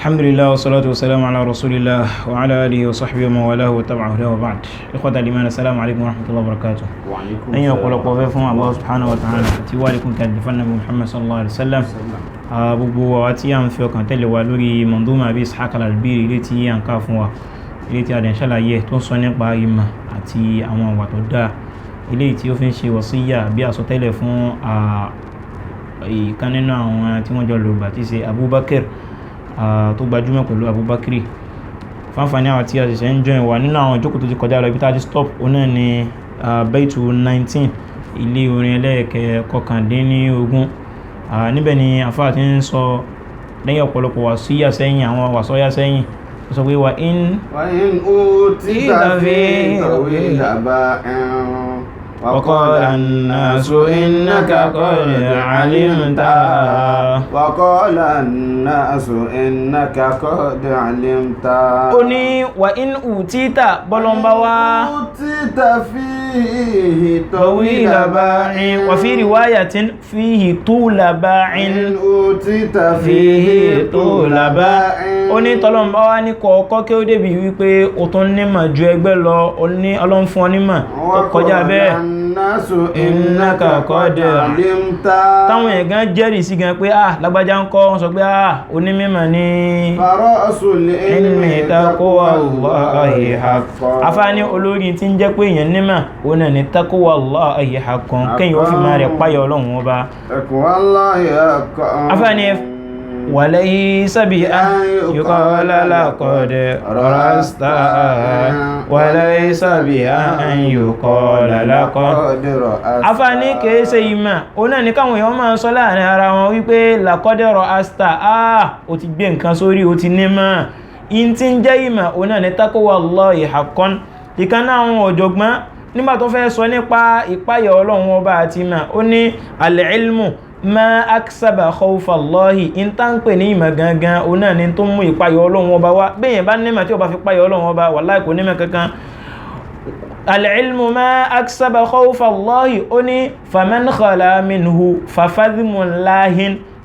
Alhamdulillah wa salatu wa salamu ala rasulillah wa ala alihi wa sahbihi wa man walahu wa tabi'a hudahu wa ba'd. Ikhwata al-iman, assalamu alaikum wa rahmatullahi wa barakatuh. Ẹ̀yin ọ̀pọ̀lọpọ̀ fẹ́ fún Allah subhanahu wa ta'ala àti wà lẹ́kùn kàdí fún Nabi Muhammad sallallahu alaihi wasallam. Gbogbo wa tí a ń fi ọkàn tẹ̀lé wa lórí manduma Abi Ishaq al-Albiri, ilé tí a ń ká fún wa, ilé tí a dẹ̀ ń ṣàlàyé tó ń sọ nípa ìmọ̀ àti àwọn ìwà tó dáa, ilé tí ó fi ń ṣe wàsíyà bí àsọtẹ́lẹ̀ fún ìkan nínú àwọn tí wọ́n jọ lògbà, tí ṣe Abubakar, tó gbajúmọ̀ pẹ̀lú Abubakar. Fáfàní àwọn tí a ṣẹ̀ṣẹ̀ ń join wa, nínú àwọn ìjókòó tó ti kọjá lọ, ibi tá a ti stop, òun náà ni baitu 19, ilé orin ẹlẹ́ẹ̀kẹ́ 19. Níbẹ̀ ni àfáà ti ń sọ lẹ́yìn ọ̀pọ̀lọpọ̀ wàsíyà sẹ́yìn, àwọn wàsọ́yà sẹ́yìn, ó sọ pé وإن وإن أوتيت في طويل باع وقال الناس إنك قد علمت. وقال الناس إنك قد علمت. Ó ní وإن أوتيت, bọ́lọ́mbá wá أوتيت فيه طويل طويل باع وفي رواية فيه طول باع. إن أوتيت فيه فيه طول باع. Ó ní tọ́lọ́mbá wá ní kọ̀ọ̀kọ́ kí ó débi wípé o tún nímọ̀ ju ẹgbẹ́ lọ, ó ní Ọlọ́run fún ọ nímọ̀ tó kọjá bẹ́ẹ̀. الناس إنك قد علمت. Táwọn èèyàn gan jẹ́rìí sí gan pé, ah, lágbájá ń kọ́, wọ́n sọ pé, ah, onímọ̀ ní. فرأس العلم العلم تقوى الله حقا. Afáàní olórí tí ń jẹ́ pé èèyàn nímọ̀, òun náà ní تقوى الله حقا, kéèyàn ó fi máa rẹ̀ páyà Ọlọ́run Ọba. تقوى الله حقا. Afáàní وليس بأن يقال لقد رأست, وليس بأن يقال لقد قد رأست. Afáàní kìí ṣe ìmọ̀ òun náà ní káwọn èèyàn máa sọ láàrin ara wọn wípé لقد رأست, ah, ó ti gbé nǹkan sórí, ó ti nímọ̀. In tí ń jẹ́ ìmọ̀, òun náà ní تقوى الله حقا. Ìkan náà àwọn ọ̀jọ̀gbọ́n, nígbà tó fẹ́ sọ nípa ìpáyà Ọlọ́run Ọba àti ìmọ̀, ó ní العلم ما أكسب خوف الله. In tá ń pè ní ìmọ̀ gangan, òun náà ni tó mú ìpáyà Ọlọ́run Ọba wá. Bẹ́yẹn bá nímọ̀ tí ó bá fi páyà Ọlọ́run Ọba, wallahi kò nímọ̀ kankan. العلم ما أكسب خوف الله. Ó ní فمن خلا منه ففذم لاهٍ.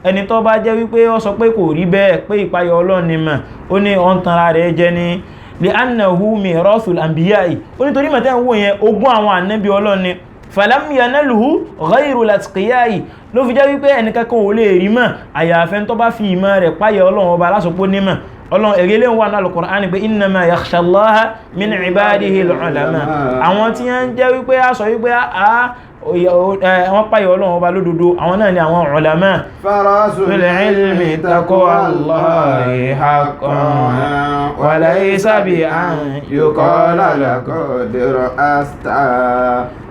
Ẹni tó bá jẹ́ wípé ó sọ pé kò rí bẹ́ẹ̀, pé ìpáyà Ọlọ́run ni mọ̀, ó ní ó ń tanra rẹ̀ jẹ ní. لأنه ميراث الأنبياء. Ó ní torí mọ̀tẹ́ ń wò yẹn, ogún àwọn ànábì Ọlọ́run ni. فلم ينله غير الأتقياء. Ló fi jẹ́ wípé ẹnìkankan ò lè rí mọ̀, àyàfẹ́ tó bá fi ìmọ̀ rẹ̀ páyà Ọlọ́run Ọba lásopọ̀ nímọ̀ Ọlọ́run. Èrè lè wà ní Al-Qur'an pé إنما يخشى الله من عباده العلماء. Àwọn tí wọ́n jẹ́ wípé a sọ wípé a wọ́n páyà Ọlọ́run Ọba lódodo, àwọn náà ni àwọn ulama. فرأس العلم تقوى الله حقا وليس بأن يقال لقد رأست.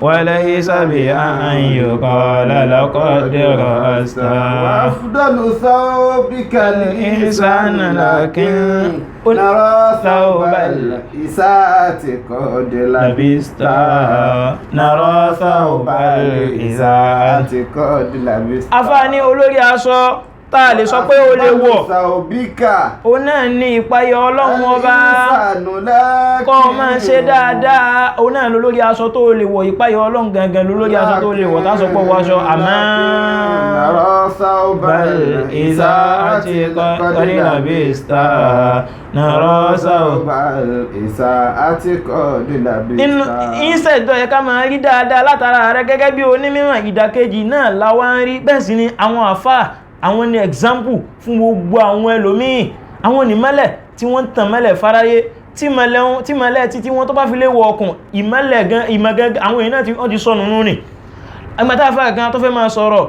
وليس بأن يقال لقد رأست. وأفضل ثوبك الإحسان الإحسان لكن لكن نرى ثوب ثوب الإساءة قد لبست, نرى ثوب الإساءة قد لبست. Afáàní olórí aṣọ tá a lè sọ pé o lè wọ̀, ثوبك òun náà ní ìpayà Ọlọ́run Ọba, kọ́ ọ máa ṣe dáadáa. Òun náà lólórí aṣọ tó lè wọ̀. Ìpayà Ọlọ́run gangan lólórí aṣọ tó lè wọ̀ tá sọ pé wọ aṣọ àmọ́ نرى ثوب الإساءة قد لبست, نرى ثوب الإساءة قد لبست. Nínú instead tó yẹ ká máa rí dáadáa látara rẹ gẹ́gẹ́ bí onímọ̀, ìdàkejì náà láwa ń rí. Bẹ́ẹ̀ sì ni àwọn àfáà, àwọn ni example fún gbogbo àwọn ẹlòmíì, àwọn onímọ̀lẹ̀ tí wọ́n ń tàn mọ́lẹ̀ fáráyé, tí mọ́lẹ̀ títí wọ́n tó bá fi lé wọ ọkùn ìmọ́lẹ̀ gan, ìmọ̀ gan, àwọn èèyàn náà tí wọ́n ti sọnù nù ní agbátá. Àfáà kan tó fẹ́ máa sọ̀rọ̀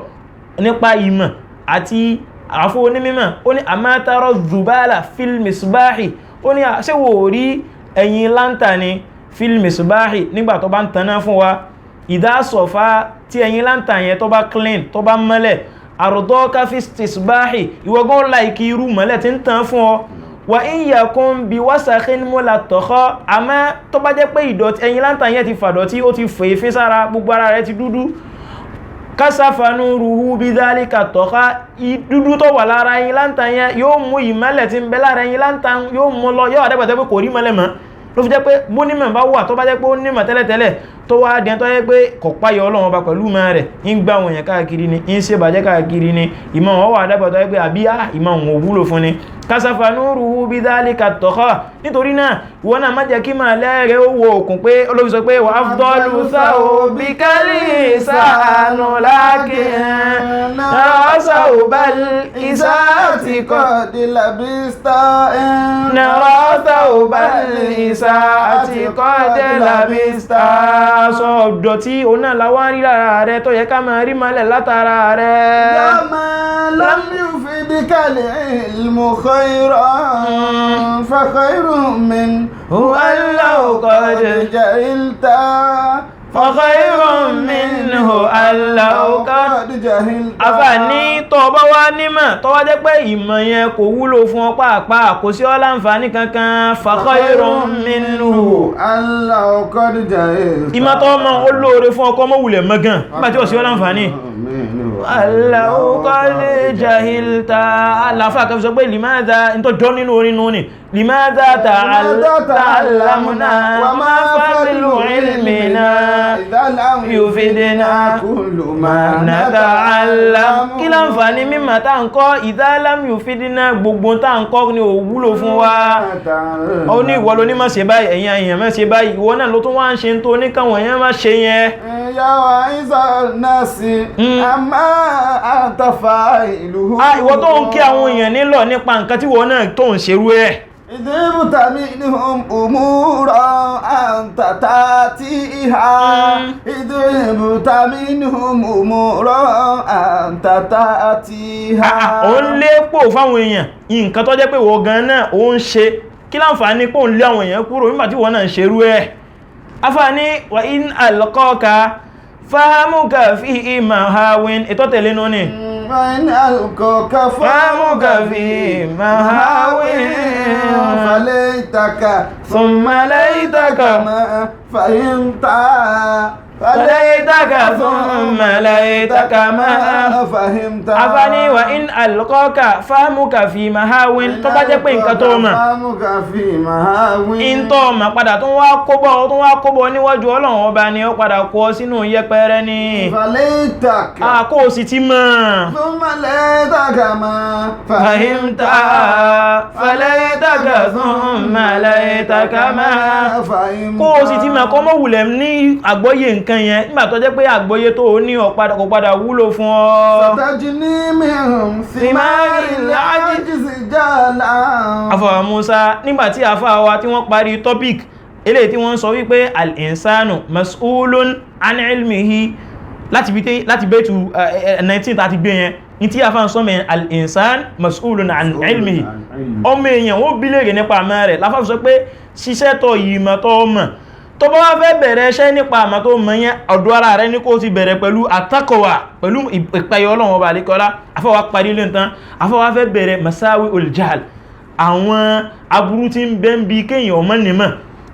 nípa ìmọ̀ àti àfọ onímọ̀, ó ní أما ترى الذبال في المصباح. Ó ní ṣé wò rí ẹ̀yìn láńtà ni في المصباح, nígbà tó bá ń taná fún wa, إذا صفا, tí ẹ̀yìn láńtà yẹn tó bá clean, tó bá mọ́lẹ̀, أرضاك في استصباح, ìwọ̀gán láìkí irú mọ́lẹ̀ tí ń tàn fún ọ. وإن يكن بوسخ ملطخا, àmọ́ tó bá jẹ́ pé ìdọ̀tí ẹ̀yìn láńtà yẹn ti fàdọ̀tí, ó ti fèéfín sára, gbogbo ara rẹ̀ ti dúdú, كسف نوره بذلك الطخا, dúdú tó wà lára ẹ̀yìn láńtà yẹn yóò mú ìmọ́lẹ̀ tí ń bẹ lára ẹ̀yìn láńtà, yóò mú lọ, yóò àdẹ́gbàtẹ́ pé kò rí mọ́lẹ̀ mọ́. Ló fi jẹ́ pé bónímọ̀ bá wà, tó bá jẹ́ pé ó nímọ̀ tẹ́lẹ̀tẹ́lẹ̀, Tó wá dẹn tó yẹ pé kò páyọ Ọlọ́run Ọba pẹ̀lú ìmọ̀ rẹ̀, ń gbá àwọn èèyàn káàkiri ni, ń ṣe bàjẹ́ káàkiri ni, ìmọ̀ wọn wà dábàá tó yẹ pé àbí á ìmọ̀ òun ò wúlò fún ni. Kásáfà núrù bí dhalika tọ̀kọ́. Nítorí náà, ìwọ náà má jẹ́ kí màá lẹ́rẹ̀ẹ́ ó wo òkun pé olóbi sọ pé wà á fọ́lù sáò bí kálí sànù lákìn náà bá ìsá ti kọ́ قد لبست nàrọ́tà ò bá ìsá àti kọ́dẹ̀ làbísta. Aṣọ ọ̀dọ̀ tí òun náà láwá ń rí lára rẹ tó yẹ ká máa rí mọ́lẹ̀ látara rẹ. ما لم يفدك العلم خيرا فخير منه هو لو قد جهلت. فخير منه أن لو قد قد جهلت. Àfààní tó bá wá nímọ̀ tó wá jẹ́ pé ìmọ̀ yẹn kò wúlò fún ọ pàápàá, kò sí ọ láǹfààní kankan, فخير منه أن لو قد جهلت. Ìmọ̀ tó mọ̀ ó lóore fún ọkọ mọ́ wulẹ̀ mọ́ gan nígbà tí ò sí ọ láǹfààní. Allahu qad jahilta. Àlàáfà kan fi sọ pé limadha n tó jọ nínú orin nù ni limadha ta'allamna wa ma fadlu ilmina إذا لم yufidina كل ما nata'allam. Kí láǹfààní mímọ̀ tá ń kọ́ idha lam yufidina, gbogbo tá ń kọ́ ni ò wúlò fún wa. Ó ní ìwọ ló ní má ṣe báyìí, ẹ̀yin èèyàn má ṣe báyìí, ìwọ náà ló tún wá ń ṣe tó ní káwọn èèyàn má ṣe yẹn. يا وعز الناس أما أنت فاعله. Ah, ìwọ tó ń kí àwọn èèyàn nílọ̀ nípa nǹkan tí ìwọ náà tó ń ṣerú ẹ̀. اذهبت منهم أمورا أنت تأتيها. اذهبت منهم أمورا أنت تأتيها. Ó ń lépò fáwọn èèyàn nǹkan tó jẹ́ pé ìwọ gan náà ó ń ṣe. Kí láǹfààní pò ń lé àwọn èèyàn kúrò nígbà tí ìwọ náà ń ṣerú ẹ̀? Afáàní wa in alqaka fahamuka fi mahawin, ètò tẹ̀lé nù ni. وإن ألقاك فهمك في مهاو. فليتك ثم ليتك ما فهمت. فليتك ثم ليتك ما فهمت. Afáàní wa in alqaka fahamuka fi mahawin, tó bá jẹ́ pé nǹkan tó mọ̀ فهمك في مهاو in tó mọ̀ padà tó wá kóbọ̀, tó wá kóbọ̀ níwájú Ọlọ́run Ọba ni ó padà kó ọ sínú yẹpẹrẹ ni. فليتك A kó o sì ti mọ̀. ثم ليتك ما فهمت فليتك ثم ليتك ما فهمت. Kó o sì ti mọ̀ kọ́ mọ́ wulẹ̀ ní àgbọ́yé nǹkan yẹn nígbà tó jẹ́ pé àgbọ́yé tó o ní ọ̀padà kò padà wúlò fún ọ. ستجني من ثمار العجز جالا. Afọwà Musa, nígbàtí àfáà wa tí wọ́n parí topic eléyìí tí wọ́n sọ wípé al-insanu mas'ulun an ilmihi láti bí láti bẹ́ẹ̀tù 19 tàti gbé yẹn ní tí àfáà ń sọ mẹ́ al-insan mas'ulun an ilmihi, ọmọ èèyàn ó bí léèrè nípa àmọ́ rẹ̀, láfáà sọ pé ṣiṣẹ́ tọ ìmọ̀ tó mọ̀, tó bá wá fẹ́ bẹ̀rẹ̀ iṣẹ́ nípa àmọ́ tó mọ̀ yẹn, ọ̀dọ̀ ara rẹ̀ ní kó ti bẹ̀rẹ̀ pẹ̀lú àtàkọ̀wà, pẹ̀lú ìpayọ Ọlọ́run Ọba àlékọ́lá. Àfáà wá parí lé nǹkan, àfáà wá fẹ́ bẹ̀rẹ̀ masawi ul-jahl, àwọn aburú tí ń bẹ ń bi kéèyàn ọmọ nímọ̀.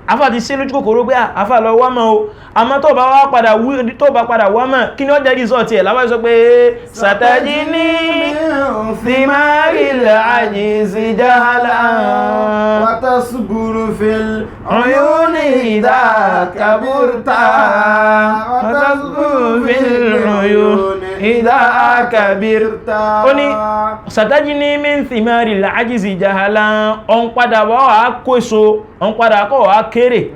Afá ti ṣe lójú kòkòrò pé afá lọ wá mọ́ o, àmọ́ tó bá wá padà wí, tó bá padà wá mọ́, kí ni ó jẹ́ result ẹ̀? Lábá sọ pé satajini thimaril ajizi jahalan وتصبر في العيون إذا كبرت وتصبر في العيون إذا كبرت. Ó ní satajini min thimaril ajizi jahalan, ọ̀n padà wá wà kó èso, ọ̀n padà kọ́ wà kéré.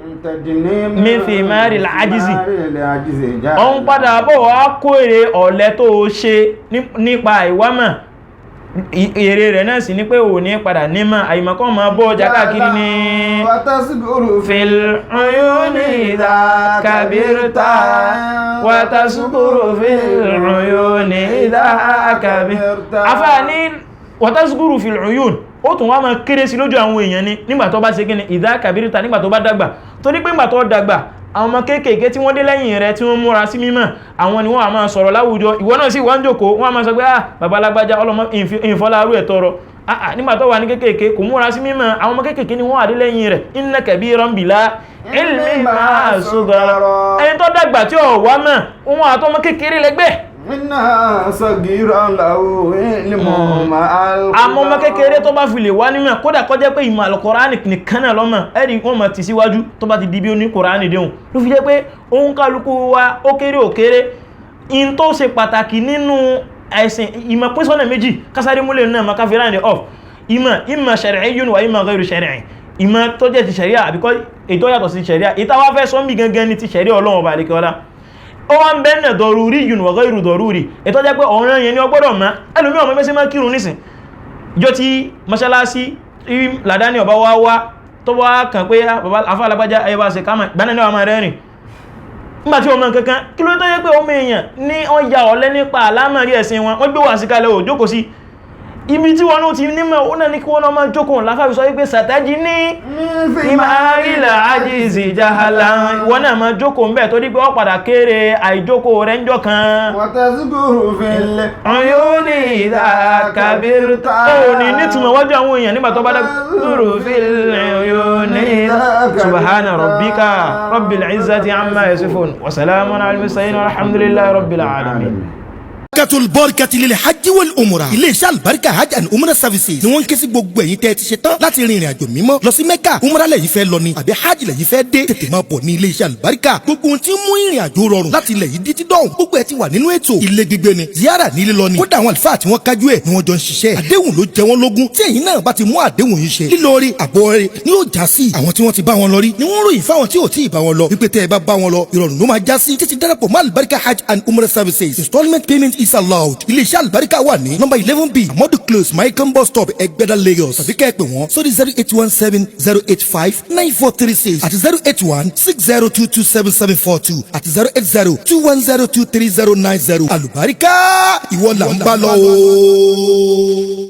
من ثمار العجز. Ọ̀n padà bọ̀ wá kó èrè ọ̀lẹ tó o ṣe nípa ìwámọ̀. Èrè rẹ̀ náà sì ní pé ò ní padà nímọ̀, àìmọ̀kan máa bọ́ ọjà káàkiri ní. وتصبر في العيون إذا كبرت وتصبر في العيون إذا كبرت. Àfáàní وتصبر في العيون, ó tún wá máa kéré sí lójú àwọn èèyàn ni nígbà tó bá ṣe kíni إذا كبرت, nígbà tó bá dàgbà, torí pé nígbà tó dàgbà, àwọn ọmọ kéékèèké tí wọ́n dé lẹ́yìn rẹ̀ tí wọ́n múra sí mímọ̀, àwọn ni wọ́n á máa sọ̀rọ̀ láwùjọ. Ìwọ náà sì wá ń jókòó, wọ́n á máa sọ pé ah, bàbá alágbájá, ọlọ́mọ ìfọláàrú ẹ̀ tọrọ. Ah ah, nígbà tó wà ní kéékèèké kò múra sí mímọ̀, àwọn ọmọ kéékèèké ni wọ́n wà dé lẹ́yìn rẹ̀. إن كبيرا بلا علم مع صغار, ẹni tó dàgbà tí ò wá mọ̀, òun àtọmọ kékeré lẹ́gbẹ́. Inna sagiran lahu ilmu ma'al. Àmọ́ ọmọ kékeré tó bá fi lè wá nímọ̀, kódà kó jẹ́ pé ìmọ̀ Al-Qur'ani nìkan náà lọ́mọ, ẹ̀rí wọ́n mọ̀ ti síwájú tó bá ti di bí ó ní Kùránì déhùn. Ló fi jẹ́ pé òun kálukú wa, ó kéré ó kéré, in tó ṣe pàtàkì nínú ẹ̀sìn, ìmọ̀ pín sọ́nà méjì, kásáré múlẹ̀ náà ma káfí round off. Ìmọ̀ shar'iyyun wa ìmọ̀ ghayru shar'i, ìmọ̀ tó jẹ́ ti ṣẹ̀ríà àbíkọ́ ètò yàtọ̀ sí ṣẹ̀ríà. Ìta wá fẹ́ sọ́nbí gangan ní ti ṣẹ̀ríà Ọlọ́run ọba àlékẹ́ ọlá, ó wá ń bẹ́ẹ̀ náà daruriyyun wa ghayru daruri, ètò jẹ́ pé ọ̀ràn yẹn ni ó gbọ́dọ̀ mọ̀. Ẹlòmí ọmọ mẹ́sí máa kírun nísìn, ìjọ tí mọ́ṣáláṣí tí làdáni ọba wá wá tó wá kàn pé bàbá afá alágbájá ẹyẹ bá ṣe kámà ìgbà náà ni wọ́n máa rẹ́rìn nígbà tí ọmọ kankan. Kí ló tó yẹ pé ọmọ èèyàn ní wọ́n ya ọ̀lẹ nípa àlámọ̀rí ẹ̀sìn wọn, wọ́n gbé wà sí kalẹ̀ ò jókòó sí ibi tí wọn ti nímọ̀, ó náà ní kí wọ́n náà máa jókòó. Láfàbí sọ wípé sàtájì ní ìmáàrílà àjíìsì jahala, wọn náà máa jókòó ń bẹ̀ tó dípé wọ́n padà kéré àìjókòó rẹ̀ ń jọ kan. Watasguru fil Ọ̀yọ́ ní ìdákàbírútà. Ó ní nítumọ̀ wájú àwọn èèyàn nígbà tó bá dá zúrù fílẹ̀ ọ̀yọ́ ní. Subhana rabbika rabbil izzati amma yasifun wa salamun al mursalin walhamdulillahi rabbil alamin. Barakatul Barikati lil Hajj wal Umrah. Iléeṣẹ́ Alibarika Hajj and Umrah Services ni wọ́n ń ké sí gbogbo ẹ̀yin tẹ́ ẹ ti ṣe tán láti rin ìrìn àjò mímọ́ lọ sí Mecca. Umrah lẹ́yìn fẹ́ lọ ni àbí Hajj lẹ́yìn fẹ́ dé, tètè máa bọ̀ ní iléeṣẹ́ Alibarika. Gbogbo ohun tí ń mú ìrìn àjò rọrùn láti ilẹ̀ yìí títí dọ̀hún, gbogbo ẹ̀ ti wà nínú ètò. Ilé gbígbé ni, ziyara nílé lọ ni. Kódà àwọn àlùfáà tí wọ́n kájú ẹ̀ ni wọ́n jọ ń ṣiṣẹ́. Àdéhùn ló jẹ wọ́n lógún. Tí ẹ̀yin náà bá ti mú àdéhùn yìí ṣe, lílọ rí àbọ̀ rí ni yóò já sí. Àwọn tí wọ́n ti bá wọn lọ rí ni wọ́n ròyìn fáwọn tí ò tí ì bá wọn lọ wípé tẹ́ ẹ bá bá wọn lọ, ìrọ̀rùn ló máa já sí. Títí darapọ̀ mọ́ Alibarika Hajj and Umrah Services. Installment payment is allowed. Iléeṣẹ́ Alibarika wà ní nọ́mbà 11B, Amadu Close, Maikan Bus Stop, Ẹgbẹ́dá, Lagos, tàbí kẹ́ ẹ pè wọ́n sórí 08170859436 àti 08160227742 àti 08021023090. Alibarika, ìwọ là ń bá lọ o.